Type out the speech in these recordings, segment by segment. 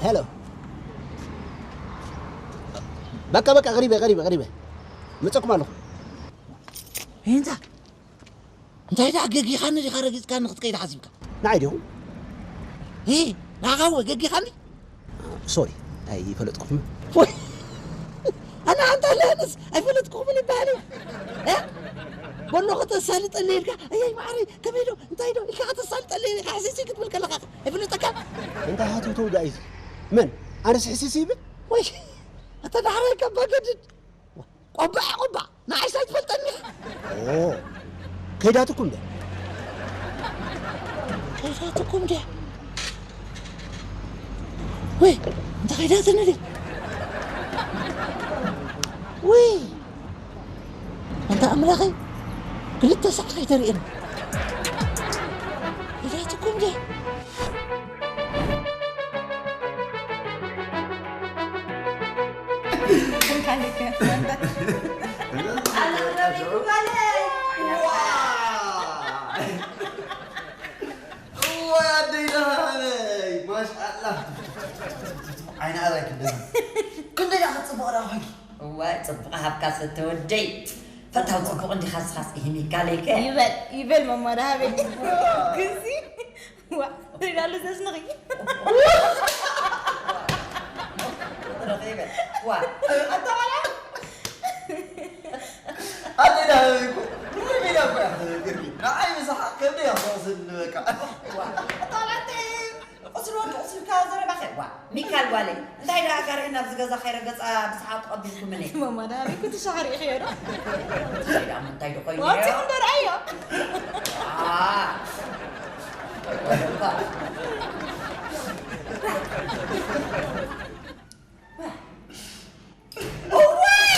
ሄሎ። በቃ፣ በቃ፣ ቀሪበ፣ ቀሪበ፣ ቀሪበ። መጸኩም ኣለኹ። እንታ እንታይ ደኣ ገጊኻኒ ዲኻ ረጊጽካኒ ክትከይድ ሓሲብካ? ንዓይ ዲኹም? እ፣ ንዓኻ እወ ገጊኻኒ? ሶሪ፣ ኣይፈለጥኩኹምን። ወይ፣ ኣነ ኣንታ ኣለህንስ ኣይፈለጥኩኹምን ይበሃል እዩ። እ? በሎ ከተሳልጠለይ ኢልካ፣ ኣየይ ማዕረይ፣ ከመይ ዶ፣ እንታይ ዶ ኢልካ ከተሳልጠለይ ኢልካ፣ ሕስይ ክትብል ከለኻ ኣይፍለጠካ? እንታይ ሃተውተው ደኣ እዩ እዚ? መን? ኣነስ ሕስይ ይብል? ወይ፣ ኣታ ዳሕራይ ካብ ባገድድ። ቆባዕ፣ ቆባዕ፣ ንዓይስ ኣይትፈልጠኒ ኢኻ? ኦ፣ ከይዳትኩም ድያ? ከይዳትኩም ድያ? ወይ፣ እንተ ከይዳትኒ ድያ? ወይ፣ ኣንታ ኣምላኸይ፣ ክልተ ሳዕ ከይተርእየኒ። ከይዳትኩም ድያ? እንኳን ልክ መጣ። ኣላ፣ ኣላ፣ ኣላ፣ ኣላ። እዋይ፣ ኣደይ ደሃበይ፣ ማሻኣላ። ዓይኒ ኣራይ ክደም። ክንደይ ደኣ ክጽብቕ ደኣ ኮይንኪ? እዋይ፣ ጽቡቕ ሃብካ ሰተወደይ። ፈታው ጽቡቕ እንዲኻ ስኻስ፣ ይህን ይጋለይከ? ይበል፣ ይበል፣ መማ ደሃበይ። ግዚ። ዋ፣ ሪዳሉ ዘስንኺ። ረኺበ። ዋ፣ ኣታ ቆልዓ። ኣደይ ደሃበይ እኮ፣ ወይ ሜዳ እኮ እያ ትነግርኒ። ንዓይ ምሳሓቕ ከብደይ እያ ትወስድኒ በቃ። ዋ፣ ኣታ ቆልዓ እንታይ ቁስል ወዲ ቁስልካ ዘረባኸ? ዋ፣ ሚካል ጓለይ፣ እንታይ ደኣ ጋርህን ኣብዚ ገዛ ከይረገጻ ብሰሓቕ ተቐቢልኩምኒ? ማማ ደሃበይ እኮ ትሻሓሪ ኢኺዮ ዶ? እንታይ ደኣ ምንታይ ዶ ኮይኑ? ዋንቲኹም ዶ ረኣዮ? ዋ፣ ወለኳ። እዋይ!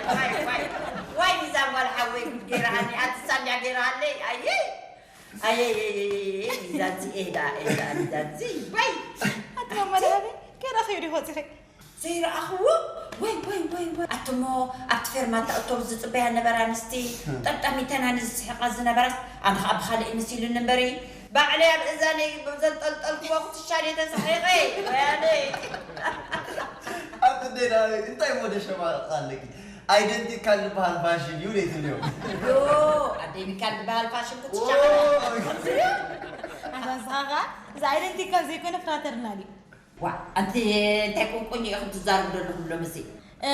ዋይ፣ ዋይ፣ ዋይ፣ ዋይ፣ ሚዛን ጓል ሓወይ ጉድ ገይራሃኒ፣ ኣቲ ሳልያ ገይራሃለይ፣ ኣየይ! ኣየይ፣ ሚዛንዚ፣ ኤዳ፣ ኤዳ፣ ሚዛንዚ፣ ዋይ! ኣቲ ማማ ደሃበይ፣ ከይረኣኽዮ ዲኺ ወፂኺ? ዘይረኣኽዎ? ወይ፣ ወይ፣ ወይ፣ ወይ! ኣቱሞ፣ ኣብቲ ፌርማታ ኣውቶቡስ ዝጽበያ ነበራ ኣንስቲ፣ ጠምጣሚተን ኣነ ዝስሕቓ ዝነበራስ፣ ኣነ ኸኣ ብኻልእ መሲሉኒ እምበሪ፣ ባዕለይ ኣብ እዛነይ ብዘንጠልጠልክዎ ኩትሻ ድየ ተሳሒቐ? ወያነይ። ኣቲ ኣደይ ደሃበይ፣ እንታይ እሞ ደሸማቕ ኣለኪ? ኣይደንቲካል ዝበሃል ፋሽን እዩ፣ ዘይትብልዮ። ዶ፣ ኣደይ ሚካል ዝበሃል ፋሽን ኩትሻ ኦይ። ኣታ ንስኻ ኸኣ፣ እዚ ኣይደንቲካል ዘይኮነ ፍራተርናል እዩ። ዋ፣ ኣንቲ እንታይ ቁንቁኝ ኢኹም ትዛረቡ ዘለኹም ሎምሲ? እ፣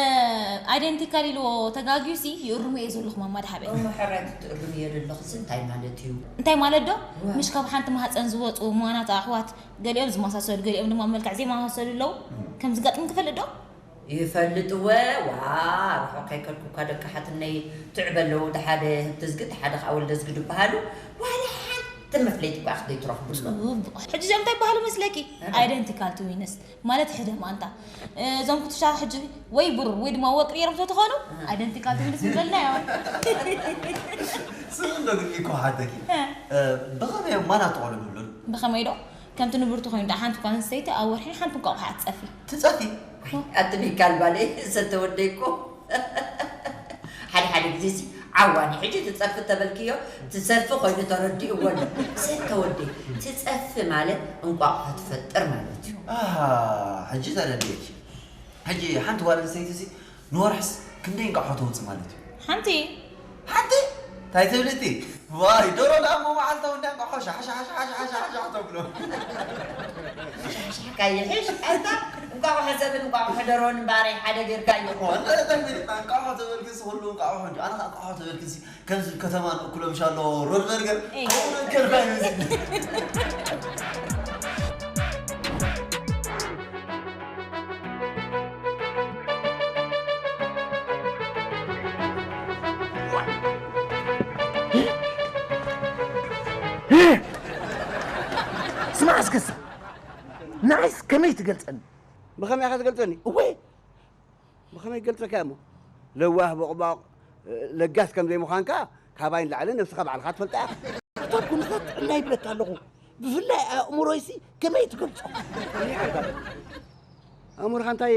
ኣይደንቲካል ኢልዎ ተጋግዩሲ ይእርሙ እየ ዘለኹ ማማ ደሃበይ። እሞ ሕራይ ክትእርምዮ ዘለኽሲ እንታይ ማለት እዩ? እንታይ ማለት ዶ? ዋ። ምሽ ካብ ሓንቲ ማህፀን ዝወፁ እሙናት ኣሕዋት ገሊኦም ዝመሳሰሉ፣ ገሊኦም ድማ ኣብ መልክዕ ዘይመሳሰሉ ኣለዉ። ከም ዝጋጥም ክፈልጥ ዶ? ይፈልጥ እወ፣ ዋ፣ ርሑቕ ከይከድኩ እኳ ደቂ ሓትነይ ትዕበ ኣለዉ፣ እቲ ሓደ ህብቲ ዝግድ፣ እቲ ሓደ ኸኣ ወልደ ዝግድ ይበሃሉ። ዋላ ሓንቲ እቲ መፍለይቲ እኳ ክትደይ ትረኽቡ ኣሎ። ጽቡቕ። ሕጂ እዚኦም እንታይ ይበሃሉ መስለኪ? እንታይ? ኣይደንቲካል ትዊንስ። ማለት ሕደ ማንታ። እዞም ኩትሻ ሕጂ ወይ ብሩር ወይ ድማ ወርቂ ነይሮም ተተኾኑ፣ ኣይደንቲካል ትዊንስ ምበልና እዮም። ስም እንዶ ግን እኮ ሓተኪ። እ። እ፣ ብኸመይ እዮም ማና ተቖሉ ዝብሉ? ብኸመይ ዶ? ከምቲ ንብርቱ ኮይኑ፣ ደኣ ሓንቲ ጓል ኣንስተይቲ ኣብ ወርሒ ሓንቲ እንቋቑሖ ትጸፊ። ትጸፊ? ኣቲ ሚካል ባለይ፣ ሰተ ወደይ እኮ። ሓደ ሓደ ግዜ ሲ፣ ዓዋኒ፣ ሕጂ ትጸፊ ተበልክዮ፣ ትሰፊ ኮይኑ ተረዲእዎ ኣሎ። ሰተ ወደይ፣ ትጸፊ ማለት እንቋቑሖ ትፈጥር ማለት እዩ። ኣሃ፣ ሕጂ ተረዲእኪ። ሕጂ ሓንቲ ጓል ኣንስተይቲ ሲ፣ ንወርሕስ ክንደይ እንቋቑሖ ተውጽእ ማለት እዩ? ሓንቲ። ሓንቲ? እንታይ ትብሊ እቲ? ዋይ፣ ዶሮ ደኣ እሞ መዓልታዊ እንዳ እንቋቑሖ ሻሕ፣ ሻሕ፣ ሻሕ፣ ሻሕ፣ ሻሕ፣ ሻሕ ተብሎ። ሻሕ፣ ሻሕ፣ ካይሕሽ፣ ኣታ እንቋቑሖ ሰብን እንቋቑሖ ደሮን እምበኣረይ ሓደ ጌርካዮ። ዋላ እንታይ ትብሊ? እንቋቑሖ ተበልክሲ ኩሉ እንቋቑሖ እንጂ። ኣነ ኸኣ እንቋቑሖ ተበልክሲ ከምዚ ከተማ ንእክሎም ሻሎ ሮድ በርገር። ኤይ። ከምኡ ንእክል ባይ መስል። ስማዕ እስክስ፣ ንዓይስ ከመይ ትገልጸኒ? ብኸመይ ኢኻ ትገልጸኒ? እወ፣ ብኸመይ ክገልጸካ እሞ? ለዋህ፣ ቦቕባቕ፣ ለጋስ ከም ዘይምዃንካ ካባይ ንላዕሊ ነብስኻ ባዕልኻ ትፈልጣ ኢኻ። እታ ኩነታት ጥዕና ይብለካ ኣለኹ። ብፍላይ ኣእምሮይሲ ከመይ ትገልጾ? ኣእምሮኻ እንታይ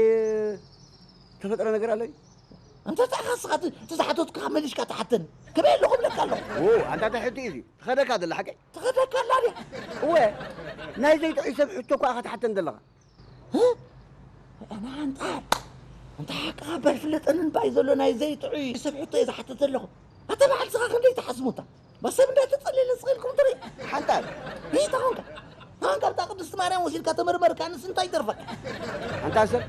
ተፈጥረ ነገር ኣሎ? እንተ ደኣ ንስኻ እቲ፣ እቲ ዝሓተትኩኻ መሊስካ ትሓተኒ። ከመይ ኣለኹ እብለካ ኣለኹ። ዎ፣ ኣንታ እንታይ ሕቶ እዩ እዚ? ትኸደካ ዘላ ሓቀይ? ትኸደካ ኣላ ድያ? እወ፣ ናይ ዘይጥዑይ ሰብ ሕቶ እኳ ኢኻ ትሓተኒ ዘለኻ። እ? ኣነ ሓንጣል፣ ኣንታ ሓቅኻ እባ ኣይፍለጠንን እባ እዩ ዘሎ ናይ ዘይጥዑይ ሰብ ሕቶ እየ ዝሓትት ዘለኹ። ኣታ በዓል ስኻ ክንደይ ትሓስሙታ? በሰብ እንዳተጸለለ ስቕ ኢልኩም ትርኢ። ሓንጣል። እንታይ ኾንካ? ንዓን ካብታ ቅድስቲ ማርያም ወሲድካ ተመርመርካ፣ ንስ እንታይ ይተርፈካ? ኣንታ ሰብ፣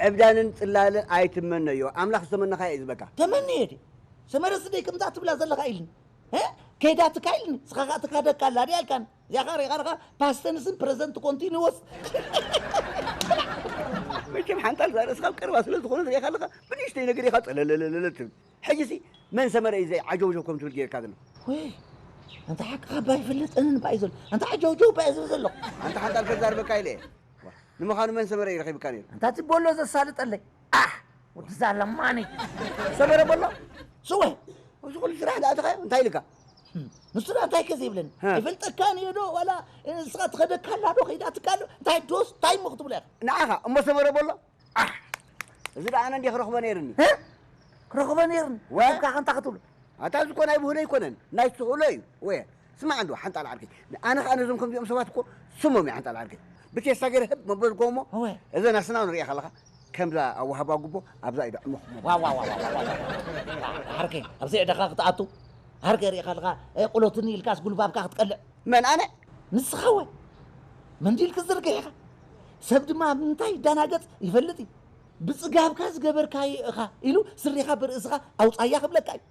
ዕብዳንን ጽላልን ኣይትመነዮ። ኣምላኽ ዝተመነኻ እዩ ዝበካ። ተመንየ ድየ? ሰመረ ስደይ ከምዛ ትብላ ዘለኻ ኢልኒ። እ? ከይዳ ትካ ኢልኒ። ስኻ ኸኣ ትካደካ ኣላ ድያ ኢልካኒ። እዚኣ ኸኣ ሪእኻ ዲኻ? ፓስት ተንስን ፕረዘንት ኮንቲኒወስ። መቸም ሓንጣል እዛ ርእስኻ ኣብ ቀረባ ስለ ዝኾነ ሪእኻ ኣለኻ። ብንእሽተይ ነገር ኢኻ ጸለለለለለ ትብል። ሕጂሲ መን ሰመረ እዩ ዘይ ዓጀውጀው ከም ትብል ጌርካ ዘሎ? ወይ፣ ኣንታ ሓቅኻ እባ ኣይፍለጠንን እባ እዩ ዘሎ። ኣንታ ዓጀውጀው እባ እየ ዝብል ዘለኹ። ኣንታ ሓንጣል ከዛርበካ ኢለ እየ። ዋ፣ ንምዃኑ መን ሰመረ እዩ ረኺብካ ነይሩ? ኣንታ እቲ ቦሎ ዘሳልጠለይ። ኣሕ፣ ወዲ ዛለማኒ። ሰመረ ቦሎ? ስወ። ኣብዚ ኩሉ ስራሕ ደኣ ኣተኻዮ? እንታይ ኢልካ? ህም፣ ንሱ ደኣ እንታይ ከ ዘይብለኒ? ሃ። ኣይፈልጠካን እየ ዶ? ዋላ ንስኻ ትኸደካ ኣላ ዶ? ከይዳ ትካ ኣሎ? እንታይ ዶስ? እንታይ እሞ ክትብሎ ኢኻ? ንዓኻ እሞ ሰመረ ቦሎ? ኣሕ! እዚ ደኣ ኣነ እንድየ ክረኽቦ ነይርኒ። እ? ክረኽቦ ነይርኒ? ወ? ኣካ ከንታ ክትብሎ? ኣታ እዚ እኮ ናይ ብህሎ ኣይኮነን፣ ናይ ስህሎ እዩ። ወየ፣ ስማዕ እንዶ ሓንጣል ዓርከይ። ኣነ ኸኣ ነዞም ከምዚኦም ሰባት እኮ ስሞም እየ ሓንጣል ዓርከይ። ብቴስታ ገይረ ህብ መበዝጎ እሞ፣ እወ። እዘን ኣስናን ሪእኻ ኣለኻ፣ ከምዛ ኣወሃባ ጉቦ ኣብዛ ኢዳ ዕሙኽ መበል። ዋ፣ ዋ፣ ዋ፣ ዋ፣ ዋ፣ ዋ፣ ዋ። ዓርከይ፣ ኣብዚ ዕዳኻ ክትኣቱ፣ ዓርከይ ሪእኻ ኣለኻ፣ እ፣ ቁሎትኒ ኢልካስ ጉልባብካ ክትቀልዕ። መን ኣነ? ንስኻ ወ? መንዲል ክትዝርግሕ ኢኻ። ሰብ ድማ ምንታይ ይደናገጽ ይፈልጥ እዩ። ብጽጋብካ ዝገበርካዮ ኢኻ ኢሉ ስሪኻ ብርእስኻ ኣውጻያ ክብለካ እዩ።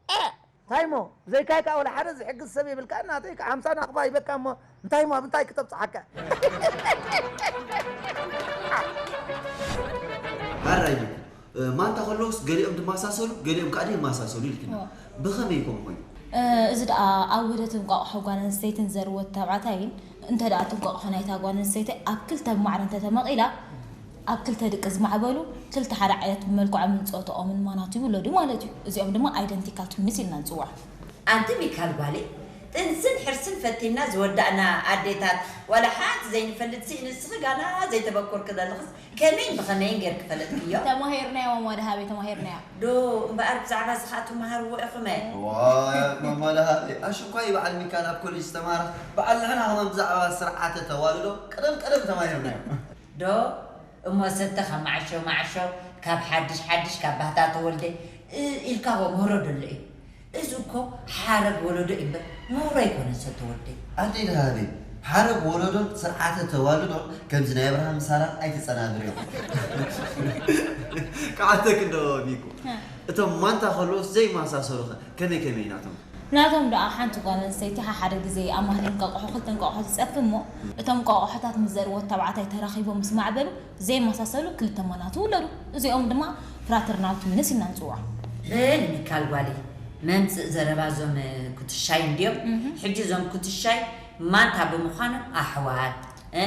እ! እንታይ እሞ? ብዘይካይ ከኣ ወላ ሓደ ዝሕግዝ ሰብ የብልካን፣ ናተይ ከኣ ሓምሳ ናቕፋ ሂበካ እሞ፣ እንታይ እሞ፣ ኣብ እንታይ ክተብጽሓካ? ሓራይ እዩ። እ፣ ማንታ ከለውስ ገሊኦም ድማሳሰሉ፣ ገሊኦም ከኣ ደይማሳሰሉ ኢልክና። እወ። ብኸመይ ከምኡ ኮይኑ? እ፣ እዚ ደኣ ኣብ ውህደት እንቋቑሖ ጓል ኣንስተይትን ዘርወት ተባዕታይን፣ እንተ ደኣ እቲ እንቋቑሖ ናይታ ጓል ኣንስተይቲ ኣብ ክልተ ብማዕረ እንተ ተመቒላ፣ ኣብ ክልተ ድቂ ዝማዕበሉ፣ ክልተ ሓደ ዓይነት ብመልክዖምን ጾታኦምን ማናት ይውለዱ ማለት እዩ። እዚኦም ድማ ኣይደንቲካል ትዊንስ ኢልና ንጽውዖም። ኣንቲ ሚካል ጓለይ፣ ጥንስን ሕርስን ፈቲና ዝወዳእና ኣዴታት፣ ዋላ ሓንቲ ዘይንፈልጥ ሲ፣ ንስኺ ጋና ዘይተበኮርኪ ዘለኽስ ከመይን ብኸመይን ጌርኪ ፈለጥክዮ? ተማሂርናዮ ማማ ደሃበይ፣ ተማሂርናዮ። ዶ እምበኣር ብዛዕባ እዚ ኸኣ ትመሃርዎ ኢኹም፣ እ? ዋይ፣ ማማ ደሃበይ፣ ኣሽኳይ በዓል ሚካል ኣብ ኮሌጅ ዝተማሃረ፣ በዓል ንሕና ኸማን ብዛዕባ ስርዓተ ተዋልዶ ቀደም ቀደም ተማሂርናዮ። ዶ እሞ ሰተ ካብ መዓሾ መዓሾ፣ ካብ ሓድሽ ሓድሽ፣ ካብ ባህታ ተወልደ፣ እ፣ ኢልካ ኸ ምህሮ ደሎ እዩ። እዚ እኮ ሓረግ ወለዶ እዩ እምበር ምህሮ ኣይኮነን ሰተ ወልደ። ኣደይ ደሃበይ፣ ሓረግ ወለዶን ስርዓተ ተዋልዶን ከምዚ ናይ ኣብርሃም ሳራን ኣይትጸናብርዮ። ክሓተኪ እንዶ ሚኩ፣ እ። እቶም ማንታ ከለውስ ዘይመሳሰሉ ኸ ከመይ ከመይ ናቶም? ናቶም ደኣ ሓንቲ ጓል ኣንስተይቲ ሓሓደ ግዜ ኣብ ማህደር እንቋቑሖ ክልተ እንቋቑሖ ትጸፊ እሞ፣ እቶም እንቋቑሖታት ምስ ዘርወት ተባዕታይ ተራኺቦም ምስ ማዕበሉ፣ ዘይመሳሰሉ ክልተ ማናቱ ውለዱ። እዚኦም ድማ ፍራተርናል ትዊንስ ኢልና ንጽውዖም። በል ሚካል ጓለይ፣ መምጽእ ዘረባ እዞም ኩትሻይ እንድዮም። ሕጂ እዞም ኩትሻይ ማንታ ብምዃኖም ኣሕዋት፣ እ፣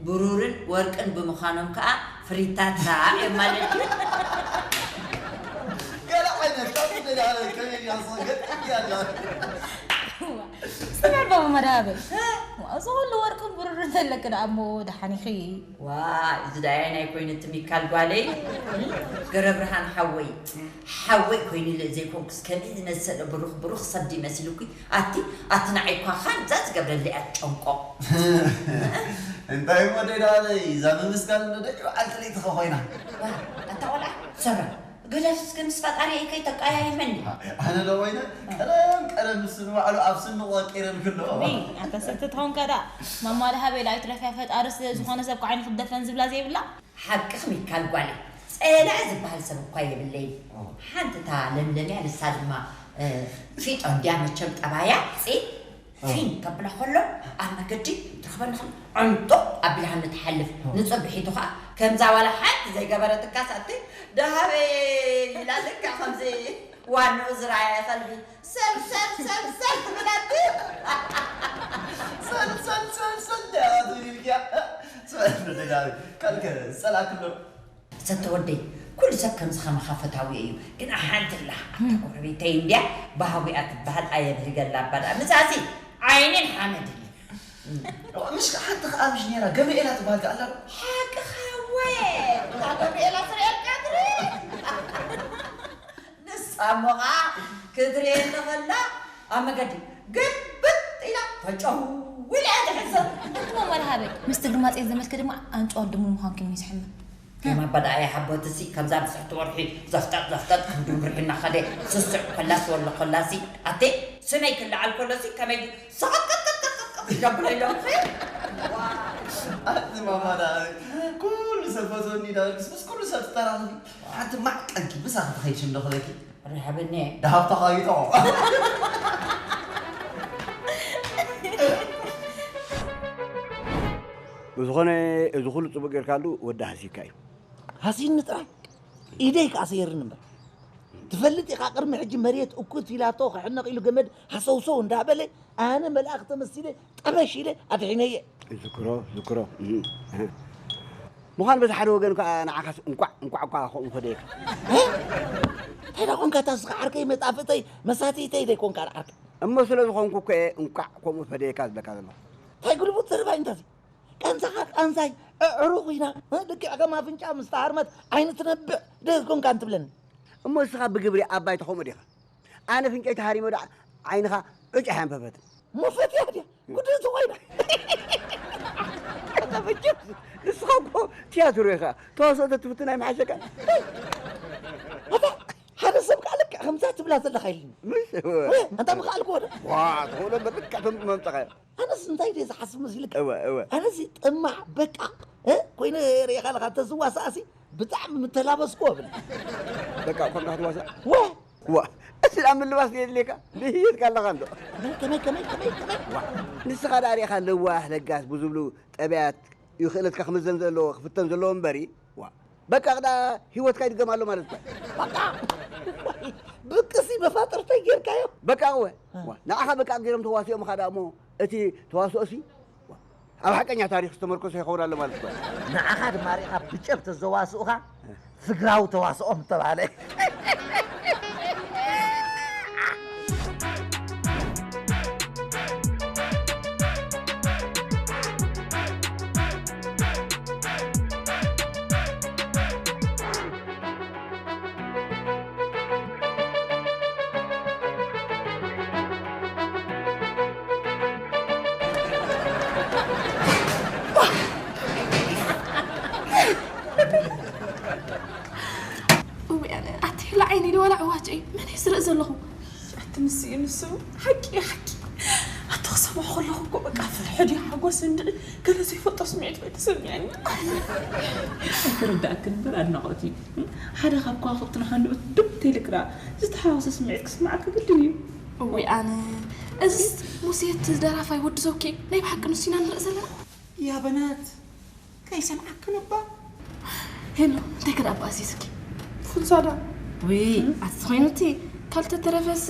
ብሩርን ወርቅን ብምዃኖም ከኣ ፍሪታታ እዮም ማለት እዩ። ገለ ዓይነት ካብ ትደልያ ከመይ እያ ዝሰገጥ እያ። ስምዕ ባባ መድሃበይ፣ እዚ ኩሉ ወርቅን ብሩርን ዘለኪ ደኣ እሞ ደሓን ኢኺ። ዋይ፣ እዚ ደኣ ናይ ኮይኑ እቲ ሚካል ጓለይ፣ ገረብርሃን ሓወይ፣ ሓወይ ኮይኑ ኢለ ዘይኮንኩስ ከመይ ዝመሰለ ብሩኽ ብሩኽ ሰብ ድዩ መሲሉኪ? ኣቲ ኣቲ ንዓይ እኳ ኻንዛ ዝገብረለይ ኣትጨንቆ። እንታይ እሞ ደዳለይ እዛ ምምስጋን እንዶ ደቂ በዓልቲ ለይቲ ኮይና። ዋ፣ ኣታ ቆልዓ ሰረ፣ ገዳፍስ ግን ምስ ፈጣሪ ከይተቃያይመኒ። ኣነ ዶ ኮይነ ቀደም ቀደም ምስ ንባዕሉ ኣብ ስንቕ ወቂረን ክሎ። ዊ ኣንተ ሰቲ ትኾንካ ደኣ ማማ ደሃበይ ደኣ ኣይትለፍያ ፈጣሪ ስለ ዝኾነ ሰብ ከዓ ዓይኑ ክደፈን ዝብላ ዘይብላ። ሓቅኽ ሚካል ጓለይ፣ ጸላኢ ዝበሃል ሰብ እኳ የብለይን። ሓንቲ እታ ለምለምያ ንሳ ድማ እ፣ ፊጦ እንድያ መቸም ጠባያ ፂ ፊን ከብላ ከሎ ኣብ መገዲ ትረኽበኒ ከሎ ዕንጦ ኣቢልሃኒ ትሓልፍ። ንፅብሒቱ ከዓ ከምዛ ዋላ ሓንቲ ዘይገበረትካ ሳቲ ደሃበይ ኢላ ልክዕ ከምዚ ዋንኡ ዝረኣየ ከልቢ ሰል ሰል ሰል ሰል ትብለኒ። ሰል ሰል ሰል ሰል ደኣ ትብል ኢልክያ። ሰል ደዳዊ ካልከ ዝጸላእክሎ ሰተ ወደይ፣ ኩሉ ሰብ ከምዚ ከማኻ ፈታዊ እዩ። ግን ሓንቲ ኣላ ኣብታ ጎረቤተይ እንድያ ባህዊኣ ትበሃል ኣየብህገላ ኣባ ደኣ ምሳሲ ዓይንን ሓመድ እዩ። ምሽ ሓንቲ ከኣ ምሽ ነራ ገመኤላ ትበሃል ከኣ ኣላ። ሓቅኻ ወ እታ ገመኤላ ስርኤልካ ትርኢ። ንሳ እሞ ኸዓ ክትርእየኒ ከላ ኣብ መገዲ ግብጥ ኢላ ተጨው ኢላ እያ ትሕሰብ። ኣንቲ ማማ ደሃበይ ምስቲ ግማፀ ዘመድኪ ድማ ኣንጭዋ ድሙ ምዃንኪ እሞ ይስሕመን። ከም ኣባ ደኣ ይሓቦትሲ ከምዛ ብስሕቲ ወርሒ ዘፍጠጥ ዘፍጠጥ ክንዱ ምርሒ እናኸደ ስስዕ ኮላስ ወሎ ኮላሲ ኣቴ ስመይ ክለዓል ከሎሲ ከመይ ሰቐጥቀጥቀጥቀጥቀጥ ይገብረ ኢሎምኺ። ኣቲ ማማ ደኣ ኩሉ ሰብ ፈትወኒ ዳርግስ ምስ ኩሉ ሰብ ትተራኽቢ ሓንቲ ማዕቀንኪ ምሳ ክትኸይድ ሽም ዶ ክለኪ ርሕብኒ ደሃብ ተኻይጦ ብዝኾነ እዚ ኩሉ ፅቡቅ ጌርካሉ ወዲ ሃሲካ እዩ። ሃሲኒ ጥራይ ኢደይ ከኣ ሰይርኒ እምበር ትፈልጥ ኢኻ ቅድሚ ሕጂ መሬት እኩት ኢላቶ ክሕነቕ ኢሉ ገመድ ሃሰውሰው እንዳበለ ኣነ መልኣኽ ተመሲለ ጠበሽ ኢለ ኣድሒነየ። ዝክሮ ዝክሮ እህ፣ እህ። ምዃን በዚ ሓደ ወገን ከዓ ንዓኻስ እንቋዕ እንቋዕ እኳ ከምኡ ፈደየካ። እንታይ ዳ ኮንካ እታ ስኻ ዓርከይ መጣፍእተይ መሳትይተይ ዘይኮንካ ዓርከይ። እሞ ስለ ዝኾንኩ እኮ እየ እንቋዕ ከምኡ ፈደየካ ዝብለካ ዘለኹ። እንታይ ግልቡጥ ዘረባ እዩ እንታዚ? ቃንዛኻ ቃንዛይ ኣዕሩኽ ኢና ልክዕ ከም ኣፍንጫ ምስ ተሃርመት ዓይኒ ትነብዕ ዶ ኮንካ እንትብለኒ። እሞ ንስኻ ብግብሪ ኣባይ ተኸምኡ ዲኻ? ኣነ ፍንጨይ ተሃሪመ ዶ ዓይንኻ ዕጭ ኣያንፈፈትን። ሞፈት እያ ድያ ጉድእቲ ኮይና። ኣታ መቸስ ንስኻ እኮ ትያትሮ ኢኻ። ተዋስኦ ተትፍትን ኣይምሓሸካ። ኣታ ሓደ ሰብ ከዓ ልክዕ ከምዛ ትብላ ዘለኻ ኢልኒ። ምሽ? ኣንታ ምኽኣልክዎ ዶ? ዋ ትኽእሎ እምበር ልክዕ ከም መምፀኻዮ። ኣነስ እንታይ ድየ ዝሓስብ መሲልካ? እወ እወ። ኣነሲ ጥማዕ በቃ እ ኮይነ ርኢኻ ኣለኻ እንተዝዋሳእሲ ብጣዕሚ ምተላበስኩ እብል። በቃ እኳ እንካ ክትዋሳእ ወ ዋ እሲ ደኣ ምልባስ የድልየካ ድህየትካ ኣለኻ እንዶ። ከመይ ከመይ ከመይ ከመይ ከመይ ዋ ንስኻ ደኣ ርኢኻ ለዋህ ለጋስ ብዝብሉ ጠብያት እዩ ክእለትካ ክምዘን ዘለዎ ክፍተን ዘለዎ እምበሪ ዋ በቃ ክዳ ህይወትካ ይድገም ኣሎ ማለት እኮ እዩ። በቃ ብቅሲ መፋጥርተይ ጌርካዮ። በቃ እወ ዋ ንዓኻ በቃ ገይሮም ተዋሲኦም ኻዳ እሞ እቲ ተዋስኦሲ ኣብ ሓቀኛ ታሪኽ ዝተመርኮሰ ይኸውን ኣሎ ማለት እኮ እዩ። ንዓኻ ድማ ርኢኻ ብጨብ ተዘዋስኡኻ ፍግራዊ ተዋስኦ ምተባህለ። እውይ ኣነ ኣቲ ላዓይኒ ዶ ዋላ ዕዋጭ እዩ መን እዩ ዝርኢ ዘለኹ። ኣቲ ንሱ እዩ ንሱ ሓቂ እዩ ሓቂ። ኣቲ ክሰምዖ ከለኹ እኮ በቃ ፍርሒ ድዩ ሓጎስ እንድዒ ገለ ዘይፈልጦ ስምዒት ወይ ተሰሚዐኒ። ኣይተረዳእክን እምበር ኣድናቖት እዩ። ሓደ ካብ ከዋኽብትና ሃንደበት ዱብ ተይልክ ደኣ ዝተሓዋወሰ ስምዒት ክስምዓካ ግድን እዩ። እውይ ኣነ እዝስ ሙሴ እቲ ደራፋይ ወዲ ዞኪ ናይ ብሓቂ ንሱ ኢና ንርኢ ዘለና። ያ በናት ከይሰምዓክን እባ። ሄሎ እንታይ ከ ደኣ ኣባ ኣዚዝኪ? ፉንሳዳ። ውይ ኣቲ ተኾይኑ እቲ ካልተተረፈስ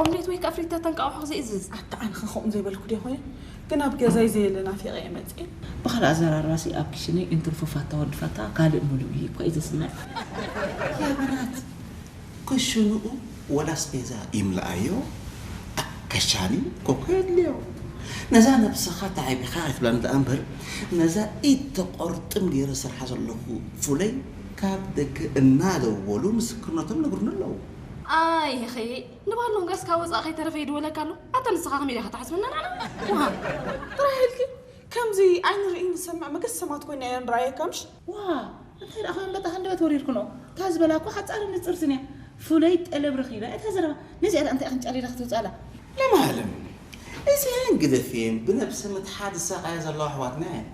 ኦምሌት ወይ ከዓ ፍሪታ ተንቃቑሖ ዘይእዝዝ። ኣታ ኣነ ኸ ከምኡ ዘይበልኩ ድየ ኮይነ? ግን ኣብ ገዛይ ዘየለ ናፊቐ እየ መፅኤ። ብኻልእ ኣዘራርባሲ ኣብ ክሽነይ እንትርፎ ፋታ ወዲ ፋታ ካልእ ሙሉእ እዩ እኮ እዩ ዘስምዕ። ያ በናት፣ ክሽንኡ ወላ ኣስቤዛ ይምልኣዮ፣ ከሻኒ ኮኮ የድልዮ። ነዛ ነብስኻ ተዓቢኻ ኣይትብላኒ ደኣ እምበር፣ ነዛ ኢድ ተቖርጥም ገይረ ስርሓ ዘለኹ ፉለይ ካብ ደገ እናደወሉ ምስክርነቶም ነግሩኒ ኣለዉ። ኣይ ኸየ ንባሎም ጋስ ካብ ወፃእ ከይተረፈ ይድወለካ ኣሎ። ኣታ ንስኻ ከመይ ኢኻ ትሓስበና ንዓና? ውሃ ጥራሕ ኢልኪ ከምዚ ኣይንርኢ ንሰምዕ መገሰማት ኮይና እየ ንረኣየካ ምሽ? ዋ እንታይ ደኣ ከመንበጣ ሃንደበት ወሪድክኖ እታ ዝበላ እኮ ሓፃርን ንፅርትን እያ። ፍሉይ ጠለብ ረኺበ እታ ዘረባ ነዚኣ ደኣ እንታይ ክንጨሪራ ክትውፅኣላ? ለማለም እዚኣን ግደፍየን ብነብሰ ምትሓት ዝሳቐያ ዘለዋ ኣሕዋትና እየን።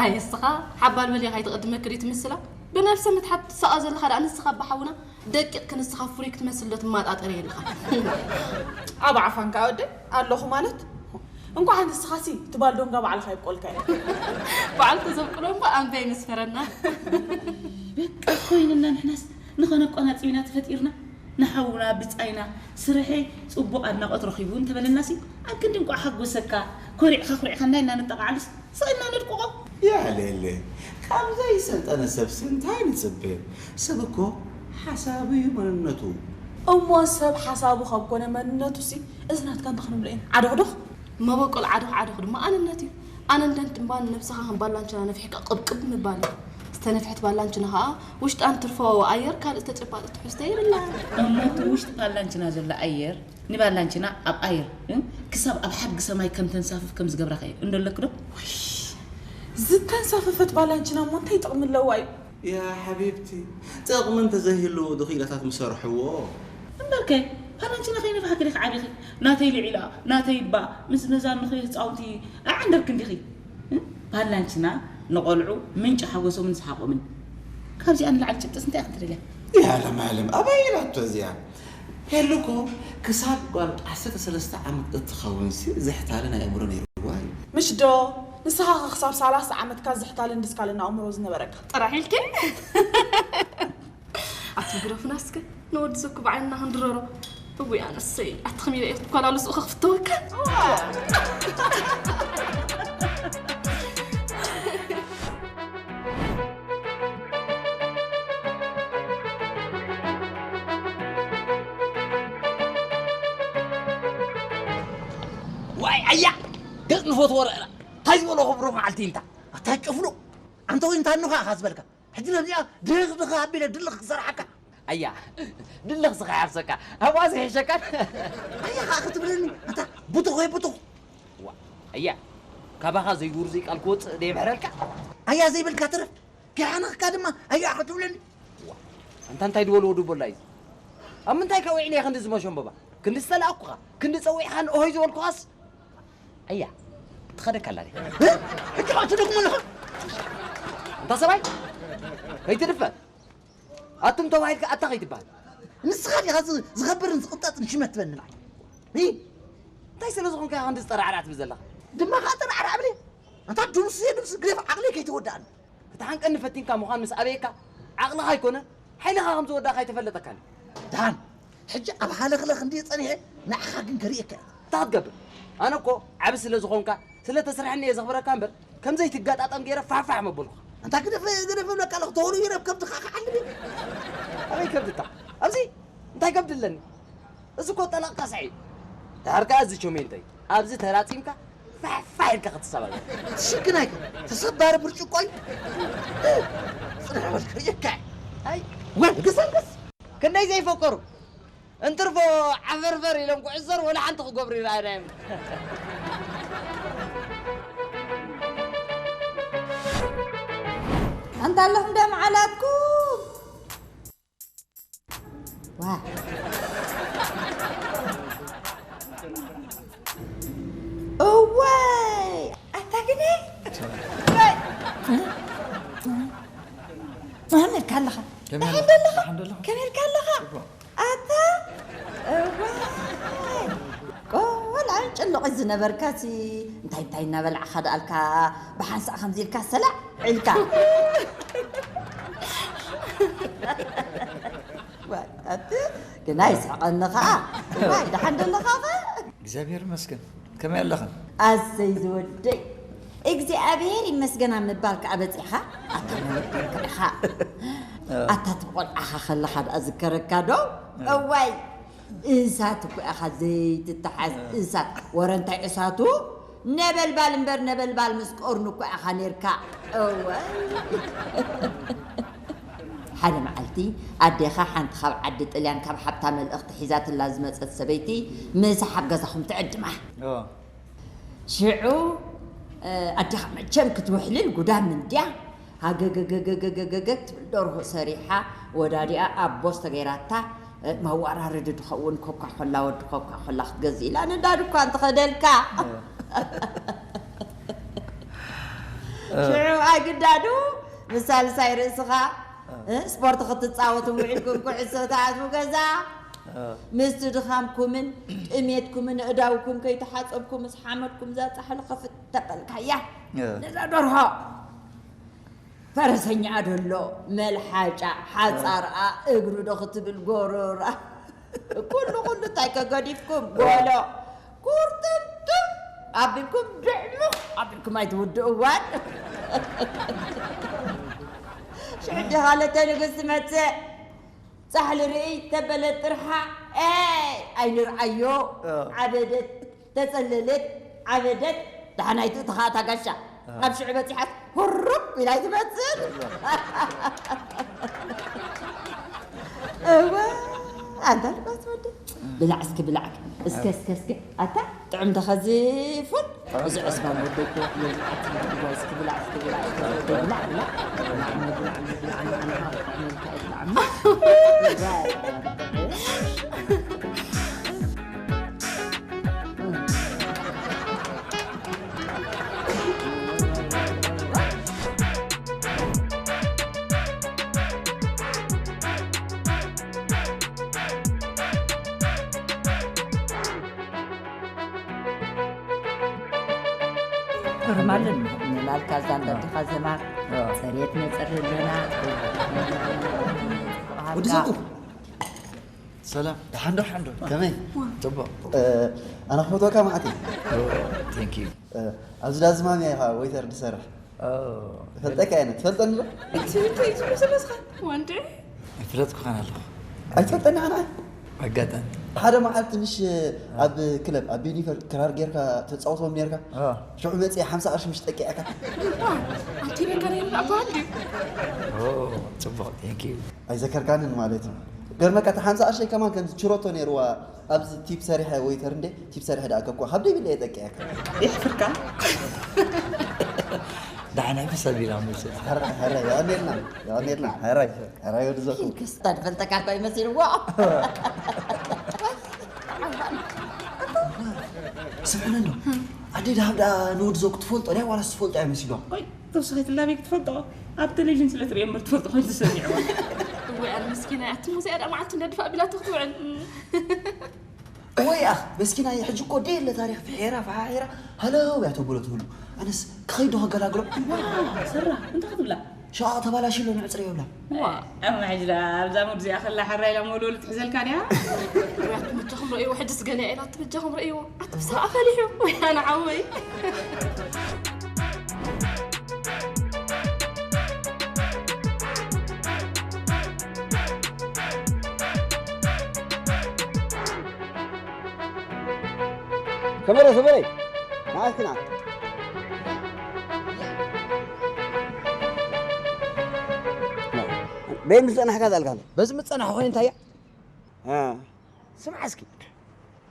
ኣይ እስኻ ሓባል መሊኻ ኣይትቕድመክ ድዩ ትምስላ? ብነብሰ ምትሓት ትሳቐ ዘለኻ ደኣ ንስኻ ኣባሓውና ደቂቕክ ንስኻ ፍሩይ ክትመስል ዶ ትማጣጠር የለኻ። ኣብ ዓፋንካ ወደ ኣለኹ ማለት እንኳዕ ንስኻሲ ትባል ዶንጋ ባዕልኻ ይብቆልካ እዩ። በዓል ተዘብቅሎ እምባ ኣንበይ ምስፈረና። በቃ ኮይንና ንሕናስ ንኸነቆናጽብ ኢና ተፈጢርና። ንሓውና ብጻይና ስርሐይ ጽቡቕ ኣድናቖት ረኺቡ እንተበለናሲ ኣብ ክንዲ እንቋዕ ሓጎሰካ ኮሪዕካ ኩሪዕካና ኢልና ነጠቓዕልስ ስቕ ኢልና ነድቅቖ። ያሌለ ካብ ዘይሰልጠነ ሰብሲ እንታይ ንጽበ? ሰብ እኮ ሓሳቡ እዩ መንነቱ። እሞ ሰብ ሓሳቡ ካብ ኮነ መንነቱ ሲ እዚ ናትካ እንታይ ክንብሎ ኢና? ዓዶኽዶኽ? መበቆል ዓዶኽ ዓዶኽ ድማ ኣንነት እዩ። ኣንነት ድማ ንነብስኻ ከም ባላንቻና ነፊሕካ ቅብቅብ ምባል እዩ። ዝተነፍሐት ባላንችና ኸኣ ውሽጣ እንትርፎ ኣየር ካልእ ተጨባጢ ትሕዝቶ የብላን። እሞ እቲ ውሽጢ ባላንችና ዘሎ ኣየር ንባላንችና ኣብ ኣየር እ ክሳብ ኣብ ሓድጊ ሰማይ ከም ተንሳፍፍ ከም ዝገብራ ኸ እንዶ ኣለኪ ዶ? ዝተንሳፈፈት ባላንችና እሞ እንታይ ጥቕሚ ኣለዋ እዩ? ያ ሓቢብቲ ጥቕሚ እንተዘይህልዉ ዶ ክኢላታት ምሰርሕዎ? እምበርከ ባላንችና ከይነፍሓኪ ዲኺ ዓቢኺ? ናተይ ልዒላ ናተይ እባ ምስ መዛኑኺ ህፃውንቲ ኣይዓንደርክን ዲኺ? እ ባላንችና ንቖልዑ ምንጪ ሓጎሶምን ሰሓቖምን። ካብዚኣ ንላዕሊ ጭብጥስ እንታይ ኢኺ ትደልያ? ያ ለማለም ኣበይ ኢላቶ እዚኣ? ሄሉ እኮ ክሳብ ጓል ዓሰርተ ሰለስተ ዓመት እትኸውን ሲ ዝሕታለ ናይ ኣእምሮ ነይርዋ እዩ። ምሽ ዶ ንስኻ ኸ ክሳብ ሰላሳ ዓመትካ ዝሕታለ እንድስካለ ኣእምሮ ዝነበረካ? ጥራሕ ኢልኪ? ኣቲ ግረፉና እስከ ንወዲ ዘኩ ብዓይንና ክንድረሮ። እውይ ኣነሰይ ኣቲ ከመይ ኢለ እየ ጓል ኣሉ ስኡ ከክፍተወካ። ዋይ ኣያ ገጽ ንፈትዎ ረእና እንታይ ዝበሎ ክብሩ መዓልቲ ኢልታ ኣታ ጭፍሉ ኣንተ ወይ እንታይ ንኻ ኢኻ ዝበልካ ሕጂ ነዚኣ ድኽ ድኽ ኣቢለ ድልኽ ክሰርሓካ ኣያ ድልኽ ስኻ ይሓፍሰካ ኣብኣ ዝሕሸካን ኣያ ከዓ ክትብለኒ ኣታ ብቱኽ ወይ ብቱኽ ዋ ኣያ ካባኻ ዘይውርዙይ ቃል ክወፅእ ደየምሕረልካ ኣያ ዘይብልካ ትረፍ ከይሓነኽካ ድማ ኣያ ክትብለኒ ዋ ኣንታ እንታይ ድበልዎ ድቦላ እዩ ኣብ ምንታይ ከዊዕኒ እየ ክንዲ ዝመሸንበባ ክንዲ ዝተላእኩኻ ክንዲ ፀዊዕኻ ንኦሆይ ዝበልኩኻስ ኣያ ትኸደካ ኣላ ድያ ሕጂ ከዓ ትደግሞ ኣለኻ እንታ ሰብኣይ ከይትድፈር ኣቱም ተባሂልካ ኣታ ከይትበሃል ንስኻ ዲኻ እዚ ዝኸብርን ዝቕንጠጥን ሽመት ትበኒ ንዓይ እንታይ ስለ ዝኾንካ ኢኻ ክንዲ ዝጠራዕራዕ ትብል ዘለኻ ድማ ከዓ ጠራዕራዕ ብለ ኣንታ ድምሱ እየ ድምሱ ግደፍ ዓቕለይ ከይተወድኣኒ ክትሓንቀኒ ፈቲንካ ምዃን ምስ ኣበየካ ዓቕልኻ ኣይኮነ ሓይልኻ ከም ዝወዳእካ ኣይተፈለጠካን እዩ ደሓን ሕጂ ኣብ ሃለኽለኽ እንድየ ጸኒሐ ንዓኻ ግን ከርእየካ እየ እንታይ ክትገብር ኣነ እኮ ዓቢ ስለ ዝኾንካ ስለ ተስርሐኒ እየ ዘኽብረካ እምበር ከም ዘይትገጣጠም ገይረ ፋሕፋሕ መበልኩኻ ኣንታ ግደፈ ግደፈ ብለካ ኣለኹ ተወርዊረ ኣብ ከብድኻ ክዓልብ እየ ኣበይ ከብድታ ኣብዚ እንታይ ከብዲ ኣለኒ እዚ እኮ ጠላቕ ቀስዒ እዩ ድሓር ከኣ እዚ ቸሜንተይ ኣብዚ ተላጺምካ ፋሕፋሕ ኢልካ ክትሰባበር ትሽግናይ ተሰባሪ ብርጭቆ እዩ ጽንሕ በል ክርእየካ እየ ኣይ ወል ግሰልግስ ክንደይ ዘይፈቀሩ እንትርፎ ዓፈርፈር ኢሎም ክዕዘር ወላ ሓንቲ ክገብሩ ይረኣየና እዮም ኣንታ ኣለኹም ዶ መዓላትኩም ዋ እዋይ ኣታ ግነ መሃመድ ካለኻ ደሓን ደለኻ ከመይ ኢልካ ኣለኻ ኣታ እዋይ ቆልዓ ጭልቕ ዝነበርካሲ እንታይ እንታይ እናበላዕኻ ደኣልካ ብሓንሳእ ከምዚ ኢልካ ሰላዕ ኢልካ ኣቲ ግና ይስሕቐኒ ኸዓ። እዋይ፣ ደሓን ዶ ኣለኻ ኸ? እግዚኣብሔር ይመስገን። ከመይ ኣለኽን? ኣሰይ ዝወደይ፣ እግዚኣብሔር ይመስገን ኣብ ምባል ከኣ በጺሕኻ? ኣታ መለኮልካ ኢኻ። ኣታ እቲ ብቖልዓኻ ከለኻ ደኣ ዝከረካ ዶ? እዋይ፣ እሳት እኮ ኢኻ ዘይትተሓዝ እሳት። ወረ እንታይ እሳቱ? ነበልባል እምበር ነበልባል ምስ ቀርኑ እኮ ኢኻ ኔርካ። እዋይ። ሓደ መዓልቲ ኣዴኻ ሓንቲ ካብ ዓዲ ጥልያን ካብ ሓብታ መልእኽቲ ሒዛትላ ዝመጸት ሰበይቲ ምሳሕ ኣብ ገዛኹም ትዕድማ። ኦ። ሽዑ፣ እ፣ ኣዴኻ መቸም ክትውሕልል ጉዳም እንድያ። ሃገገገገገገገ ትብል ደርሆ ሰሪሓ ወዳዲኣ ኣብ ቦስ ተገይራታ፣ እ፣ መዋራረዲ ድኸውን ኮካ ኮላ ወዲ ኮካ ኮላ ክትገዝእ ኢላ ነዳዲ እኳ እንትኸደልካ። እ። ሽዑ ኣይግዳዱ ምስ ሳልሳይ ርእስኻ፣ እ፣ ስፖርት ክትጻወቱ ውዒልኩም ኩዕሶ ትኣትዉ ገዛ። እ። ምስቲ ድኻምኩምን ጥሜትኩምን እዳውኩም ከይተሓጸብኩም ምስ ሓመድኩም እዛ ጻሕሊ ከፍት ተበልካያ። እ። ነዛ ደርሆ ፈረሰኛኣ ደሎ መልሓጫ ሓጻርኣ እግሩ ዶ ክትብል ጎሮራ። ኩሉ ኩሉ እንታይ ከገዲፍኩም ጎሎ ኩርትምትም ኣቢልኩም ድዕሙቕ ኣቢልኩም ኣይትውድእዋን። ሽዑ ዲኻ ለተ ንግስቲ መጽእ ጻሕሊ ርእይ ተበለ ጥርሓ ኤይ ኣይንርኣዮ። እ። ዓበደት ተጸለለት ዓበደት። ደሓናይቱ እታ ኸኣ እታ ጋሻ እ። ኣብ ሽዑ በጺሓት ሁሩብ ኢላ ኣይትመጽእ። እወ ኣንታ ልባስ ወዲ ብላዕ እስኪ ብላዕ እስከ እስከ እስከ ኣታ ጥዑም ተኸዚፉን እዚ ዕስባን ወደይ ክወክሎ ዝዓት ብላዕ እስኪ ብላዕ እስኪ ብላዕ እስኪ ብላዕ ብላዕ ብላዕ ብላዕ ብላዕ ብላዕ ብላዕ ብላዕ ኖርማልን ንላልካ ዛንዳ ዲኻ ዘማር እ። ጸሬት ነጸሪ ኣለና። ወዲ ዘቱ። ሰላም። ደሓን ዶ? ደሓን ዶ? ከመይ? ጽቡቕ። እ፣ ኣነ ክፈትወካ መዓት እየ። ኦ፣ thank you። እ፣ ኣብዚ ዳዝማምያ ኢኻ ወይተር ዝሰርሕ። ኦ። ፈልጠካ እየ፣ ትፈልጠኒ ዶ? እቲ እንታይ ዝብሎ ዘለስኻ? ዋንዴ? ኣይፈለጥኩኻን ኣለኹ። ኣይትፈልጠኒ ኣነ? ኣጋጣሚ። ሓደ መዓልቲ ምሽ ኣብ ክለብ፣ ኣብ ዩኒቨር ክራር ጌርካ ተጻውቶም ኔርካ? ኦ። ሽዑ መጽየ ሓምሳ ቅርሺ ምሽ ጠቂዐካ? ዋ፣ ኣንቲበካ ነይሩ ኣባ እንዲ። ኦ፣ ጽቡቕ፣ thank you። ኣይዘከርካንን ማለት እዩ። ገርመካ፣ እቲ ሓምሳ ቅርሸይ ከማን ከምዚ ችሮቶ ነይርዋ፣ ኣብዚ ቲፕ ሰሪሐ፣ ዌይተር እንዴ፣ ቲፕ ሰሪሐ ደኣ ከኳ፣ ካብ ደይ ብለ የጠቅዐካ። ይሕፍርካ። ዳሕና ይፈሰል ቢላ ሙሴ። ሐረ፣ ሐረ፣ የቐኔልና፣ የቐኔልና፣ ሐረ፣ ሐረ፣ ወዲ ዘኩ። ክስታ ድፈልጠካ እኮ ይመስልዎ። ስምዕነ እንዶ፣ ኣደይ ደሃብ ደኣ ንወዲ ዘኩ ትፈልጦ ድያ ዋላስ ትፈልጦ እያ መሲልዋ? ቆይ፣ ተወሳኺት ላበይ ክትፈልጦ? ኣብ ቴሌቪዥን ስለ ትርእዮ እምበር ትፈልጦ ኮይኑ ተሰሚዕዋ። እወ፣ ኣነ ምስኪና እያ። እትሞ እዚኣ ደኣ መዓልቲ እንዳ ድፋእ ቢላቶ ክትውዕል። እወ፣ ይኣኽ፣ መስኪና እያ። ሕጂ እኮ ደየለ ታሪኽ ፍሒራ፣ ፈሓሒራ፣ ሃለው እያ ተብሎ ትህሉ። ኣነስ ክኸይድ ዶ ከገላግሎ? ዋ፣ ሰራ፣ እንታይ ክትብላ? ሸቓቕ ተባላሽዩ ኣሎ፣ ንዕጽረዮ ይብላ። ዋ፣ ኣማ ሕጂ ደኣ ኣብዛ ሙድ እዚኣ ከላ ሕራይ ኢላ መወልወሊ ትሕዘልካ ድያ? ውያት በጃኹም ረእይዎ፣ ሕጅስ ገለ ኢላ፣ በጃኹም ረእይዎ። ኣቲ ብሳቕ ፈሊሑ። ወይ ኣነ ዓወይ። ሰመረ፣ ሰመረ፣ ንዓ እስኪ ንዓ። በይ ምስ ጸናሕካ ዛልካ ኣሎ። በዚ ምጸናሕ ኮይኑ እንታይ እያ? እ። ስምዓ እስኪ፣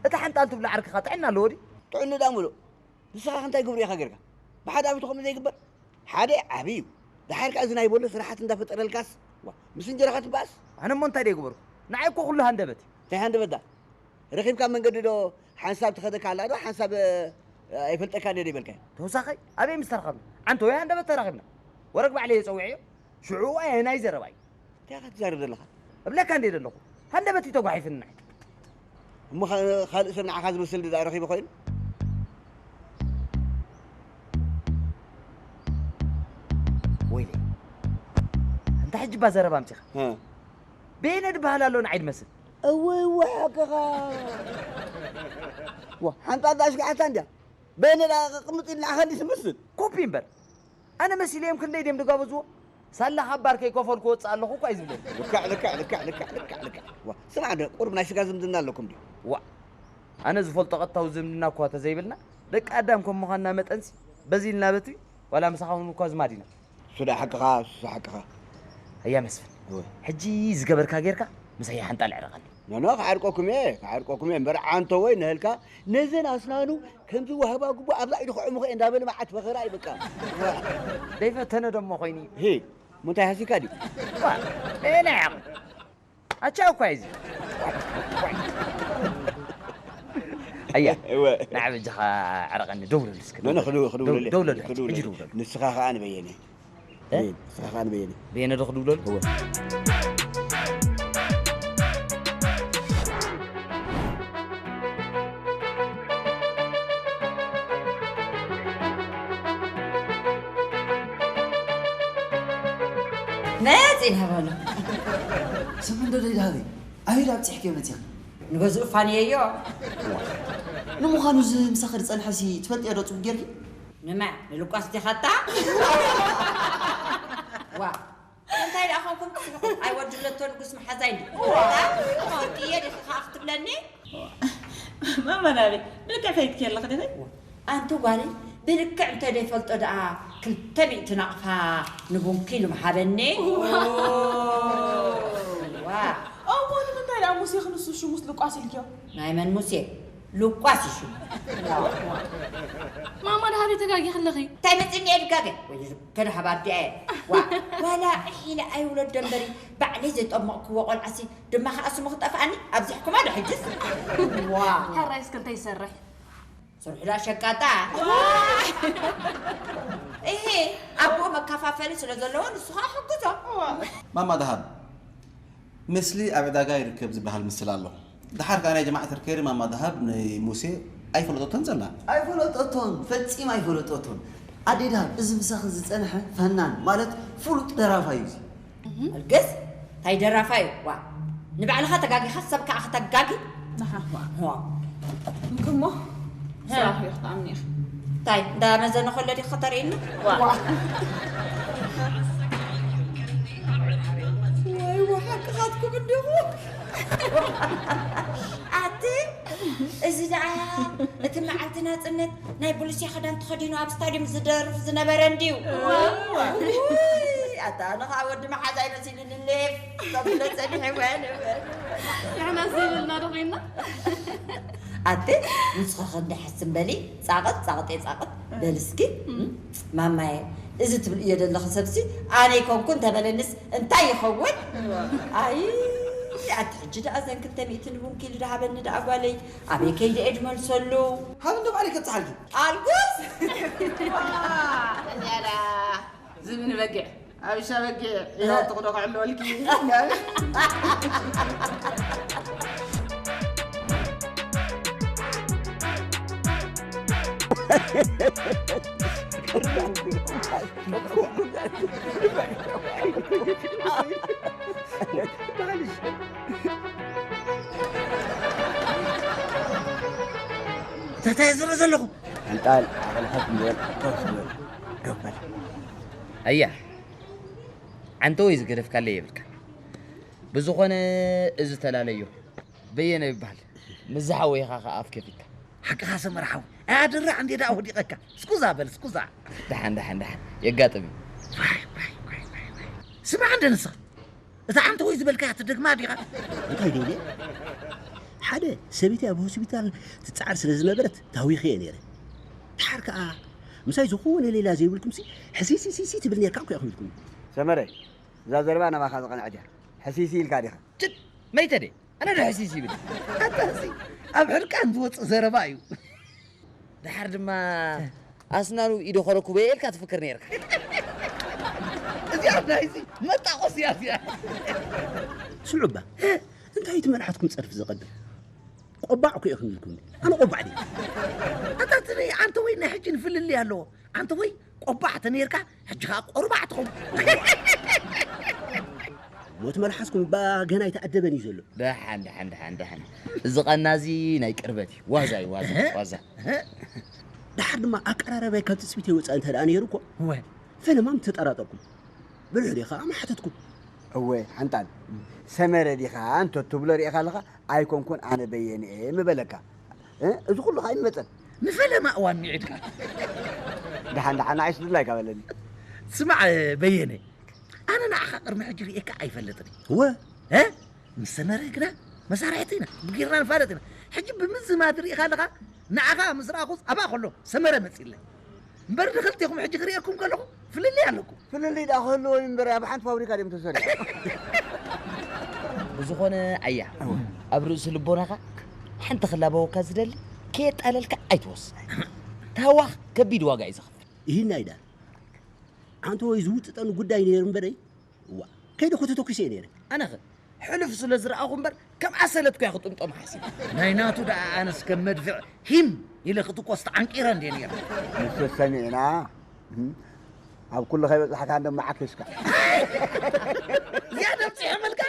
እታ ሓንጣል ትብላ ዓርክኻ ጥዕና ኣለዎ ድዩ? ጥዕና ደኣ ምሉእ። ንስኻ እንታይ ግብሪ ኢኻ ጌርካ? ብሓደ ዓብይቲ ከምኡ ዘይግበር? ሓደ ዓብዪ እዩ። ደሓር ከኣ እዚ ናይ ቦሎ ስራሓት እንዳፈጠረልካስ፣ ዋ፣ ምስ እንጀራኻ ትበኣስ? ኣነ እሞ እንታይ ደይ ገበርኩ? ንዓይ እኮ ኩሉ ሃንደበት እዩ። እንታይ ሃንደበት ደኣ? ረኺብካ መንገዲ ዶ ሓንሳብ ትኸደካ ኣላ ዶ ሓንሳብ፣ እ፣ ኣይፈልጠካ እንደ ይበልካዮ? ተወሳኸይ ኣበይ ምስ ተራኸብና? ዓንተ ወይ ሃንደበት ተራኺብና? ወረግ ባዕለይ እየ ጸዊዐዮ። ሽዑ ኣየናይ ዘረባ እዩ? እንታይ ኢኻ ትዛረብ ዘለኻ? እብለካ እንደ ዘለኹ። ሃንደበት እዩ ተጓሒፍኒ ንዓይ። እሞ ኸ-፣ ካልእ ሰብ ንዓኻ ዝመስል ድኣ ረኺቡ ኮይኑ? ወይለይ። ኣንታ ሕጂ እባ ዘረባ ኣምጺኻ። እ። በየነ ድበሃል ኣሎ ንዓይ ድመስል? እወ እወ ሓቅኻ። ዋ ሓንጣጣ ሽግዓታ እንድያ። በየነ ደኣ ቅምጥ ኢልና ኸዲ ትመስል። ኮፒ እምበር። ኣነ መሲለዮም ክንደይ ድዮም ድጋበዝዎ? ሳላ ካብ ባር ከይከፈልኩ ወፅእ ኣለኹ እኳ እዩ ዝብለኒ። ልክዕ ልክዕ ልክዕ ልክዕ ልክዕ ልክዕ። ዋ ስማዕ ዶ ቁሩብ ናይ ስጋ ዝምድና ኣለኩም ድዩ? ዋ ኣነ ዝፈልጦ ቀጥታዊ ዝምድና እኳ ተዘይብልና ደቂ ኣዳም ከም ምዃንና መጠንሲ በዚ ኢልና በቲ ዋላ ምሳኻ እውን እኳ ዝማድ ኢና። እሱ ደኣ ሓቅኻ እሱ ሓቅኻ። ኣያ መስፍን እወ። ሕጂ ዝገበርካ ጌርካ ምሳይ ሓንጣል ዕረቐኒ። ኖኖ ክዓርቀኩም እየ ክዓርቀኩም እየ እምበር ዓንቶ ወይ ንህልካ ነዘን ኣስናኑ ከምዚ ዋህባ ጉቡ ኣብዛ ኢዱ ክዕሙኸ እንዳበለ መዓት ፈኸራ ይበቃ። ደይፈተነ ደሞ ኮይኑ ሂ ሙንታይ ሃሲካ ድዩ? ዋ ናይ ዓቕሚ ኣቻ እኳ እዩ እዚ። ኣያ እወ። ንዓ በጃኻ ዕረቐኒ ደውለሉ እስኪ። ኖኖ ክድው- ክድውለሉ። ደውለሉ ሕጂ ክድውለሉ። ደውለሉ። ንስኻ ኸኣ ንበየነ። እ? ንስኻ ኸኣ ንበየነ። በየነ ዶ ክድውለሉ? እወ። መጺ ንሃበሎ። ስም እንዶ ደይ ደሃበይ። ኣበይ ዳ ኣብጺሕክዮ መጺኺ? ንገዝኡ ፋንየዮ። ንምዃኑ እዚ ምሳኺ ዝጸንሐሲ ትፈልጥዮ ዶ ጽቡቕ ጌርኪ? ንመ ንልቋስ ዲኻታ? ዋ እንታይ ደኣ ኾንኩም ትስሕቁ? ኣይ ወዲ ለቶ ንጉስ መሓዛይ እንዲ። ኾንክየ ዲኺ ከኣ ክትብለኒ? ማማ ናበይ ብልክዕ ፈይትኪ ኣለኺ ዲኺ? ኣንቲ ጓለይ ብልክዕ እንተ ደይፈልጦ ደኣ ክልተ ሚእቲ ናቕፋ ንቡንኪ ኢሉ ምሃበኒ። ዋ። እሞ ንምንታይ ደኣ ሙሴ ክንሱ ሽሙስ ልቋስ ኢልክዮ? ናይ መን ሙሴ? ልቋስ እዩ ሽሙ። ማማ ደሃበይ ተጋጊኺ ኣለኺ። እንታይ መፂኒ እየ ድጋገ? ወይ ከድሃብ ኣዲኣ እየ። ዋ፣ ዋላ ዒሕ ኢለ ኣይውለዶ እምበሪ ባዕለይ ዘጠመቕክዎ ቆልዓሲ ድማ ከኣ ስሙ ክጠፍኣኒ ኣብዚሕኩማ ዶ ሕጅስ? ዋ። ሕራይ እስከ እንታይ ይሰርሕ? ስርሑ ዳ ሸቃጣ። እሄ፣ ኣቦ መከፋፈሊ ስለ ዘለዎ ንሱ ኸኣ ሕግዞ። ማማ ደሃብ፣ ምስሊ ኣብ ዕዳጋ ይርከብ ዝበሃል ምስል ኣሎ። ደሓር ከኣ ናይ ጀማዓ ተርከሪ ማማ ደሃብ ንሙሴ ኣይፈለጠቶን ዘላ። ኣይፈለጠቶን፣ ፈጺም ኣይፈለጠቶን። ኣደይ ደሃብ፣ እዚ ምሳኺ ዝጸንሐ ፈናን ማለት ፍሉጥ ደራፋይ እዩ። ኣልግስ ታይ ደራፋይ ዋ ንባዕልኻ ተጋጊኻ ሰብ ከዓ ከተጋጊ ንሓ ዋ ዋ እንክሞ ስራሕ እዩ ክትኣምኒ ኢኻ እንታይ እንዳ መዘነ ከሎ ዲኻ ከተርእየኒ ዋ ወይ ዋ ሓቅኻትኩም እንዲኹ ኣቲ እዚ ደኣ እቲ መዓልቲ ናጽነት ናይ ቡሉስያ ክዳን ተኸዲኑ ኣብ ስታድዮም ዝደርፍ ዝነበረ እንድዩ። ኣታ ኣነ ኸዓ ወዲ መሓዛይ መሲሉኒ ሌፍ ተብሎ ጸኒሐ እወ ነበር። ንሕና ዘይበልና ዶ ኮይንና? ኣቲ ንስኺ ክንዲ ሕስም በሊ ጻቕጥ ጻቕጤ ጻቕጥ በል እስኪ ማማየ እዚ ትብልዮ ዘለኺ ሰብሲ ኣነ ይኮንኩ እንተበለንስ እንታይ ይኸውን? ኣይ ኣቲ ሕጂ ደኣ ዘን ክልተ ሚእቲ ንቡንኪ ኢሉ ደሃበኒ ደኣ ጓለይ ኣበይ ከይደ እየ ድመልሰሉ? ሃብኒ ባዕለይ ከብጽሓልኪ። ኣልጉስ! እዚኣ ደኣ ዝብኢ ንበጊዕ ኣብ ሻ በጊዕ ኢላ ትቕዶ ክዕልወልኪ። እንታይ ዝርኢ ዘለኹ? ኣንጣል ዓቕልኻ ትንበል ኮፍ ዝበል ዶበል። ኣያ ዓንተ ወይ ዝገደፍካለይ የብልካ። ብዝኾነ እዚ ተላለዮ በየነ ይበሃል። ምስ ዝሓወይኻ ኸዓ ኣፍ ከፊትካ። ሓቅኻ ሰመረ ሓው ኣያድራዕ እንዴ ደኣ ወዲቐካ። ስኩዛ በል ስኩዛ። ደሓን ደሓን ደሓን የጋጥም እዩ። ዋይ ዋይ ዋይ ዋይ ዋይ። ስማዕ እንደ ንስኻ እዛ ዓንተወይ ዝበልካያ ትደግማ ዲኻ? እንታይ ደልየ? ሓደ ሰበይቲ ኣብ ሆስፒታል ትጸዓር ስለ ዝነበረት ታዊኸ እየ ነይረ። ደሓር ከኣ ምሳይ ዝኾነ ሌላ ዘይብልኩምሲ ሕሲሲሲሲ ትብል ነርካ እኮ ኢኹም ኢልኩም። ሰመረ፣ እዛ ዘረባ ናባኻ ዝቐንዐት እያ። ሕሲሲ ኢልካ ዲኻ? ጭድ! መይተ ድየ? ኣነ ዶ ሕሲሲ ይብል? ኣታ እዚ ኣብ ሕርቃን ዝወጽእ ዘረባ እዩ። ደሓር ድማ ኣስናኑ ኢዶ ከረኩበ እየ ኢልካ ትፍክር ነይርካ። እዚኣ ናይዚ መጣቆስ እያ እዚኣ። ስምዑ እባ፣ እንታይ እቲ መልሓትኩም ጸርፊ ዘቐድም? ቆባዕ እኮ ኢኹም ኢልኩም። ኣነ ቆባዕ ድየ? ኣታ እቲ ናይ ኣንተ ወይ ናይ ሕጂ ንፍልልይ ኣለዎ። ኣንተ ወይ ቆባዕ ተነይርካ፣ ሕጂ ኸኣ ቆርባዕ ትኸውን። ሞት መልሓስኩም እባ ገና ኣይተኣደበን እዩ ዘሎ። ደሓን ደሓን ደሓን ደሓን። እዚ ቐና እዚ ናይ ቅርበት እዩ። ዋዛ እዩ ዋዛ ዋዛ። ደሓር ድማ ኣቀራረባይ ካብ ትፅቢት ይወፃእ እንተ ደኣ ነይሩ እኮ፣ ወ ፈለማ ምተጠራጠርኩም። ብልሑ ዲኻ ኣማሓተትኩም። እወ ሓንጣል፣ ሰመረ ዲኻ እንተ ትብሎ ሪእኻ ኣለኻ። ኣይኮንኩን ኣነ በየነ እየ ምበለካ። እ? እዚ ኩሉ ኸዓ ይመፀን። ንፈለማ እዋን ሚዒድካ። ደሓን ደሓን ንዓይስ ድላይካ በለኒ። ስማዕ በየነ፣ ኣነ ንዓኻ ቅድሚ ሕጂ ርእየካ ኣይፈልጥን እየ። እወ። እ? ምስ ሰመረ ግና መሳርሕቲ ኢና፣ ብጊርና ንፋለጥ ኢና። ሕጂ ብምዝማድ ርኢኻ ኣለኻ። ንዓኻ ምስ ረኣኹስ ኣብኣ ከሎ ሰመረ መፂለይ። እምበር ንኽልቴኹም ሕጂ ክርእየኩም ከለኹ ፍልልይ ኣለኩም። ፍልልይ ደኣ ክህልዎ እዩ እምበር ኣብ ሓንቲ ፋብሪካ ድዮም ተሰሪሖም። ብዝኾነ ኣያ፣ ኣብ ርእሲ ልቦናኻ ሓንቲ ክላበወካ ዝደሊ፣ ከየጣለልካ ኣይትወስን። ታዋኽ ከቢድ ዋጋ እዩ ዘኽፍል። ይህን ኣይዳ ሓንቲ ወይ ዝውጥጠኒ ጉዳይ ነይሩ እምበረይ፣ እዋ፣ ከይደ ከተተኩሰ እየ ነይረ። ኣነኸ ሕሉፍ ስለ ዝረኣኹ እምበር ከም ኣሰለት ኮያ ክጥምጦም ሓሲብ። ናይ ናቱ ደኣ ኣነስ ከም መድፍዕ ሂም ኢለ ክትኮስ ተዓንቂረ እንደ ነይረ። ንሱ ሰሚዕና፣ እም፣ ኣብ ኩሉ ከይበጽሕካ እንደ መዓኪስካ። እዚኣ ደምፂ ሕመልካ።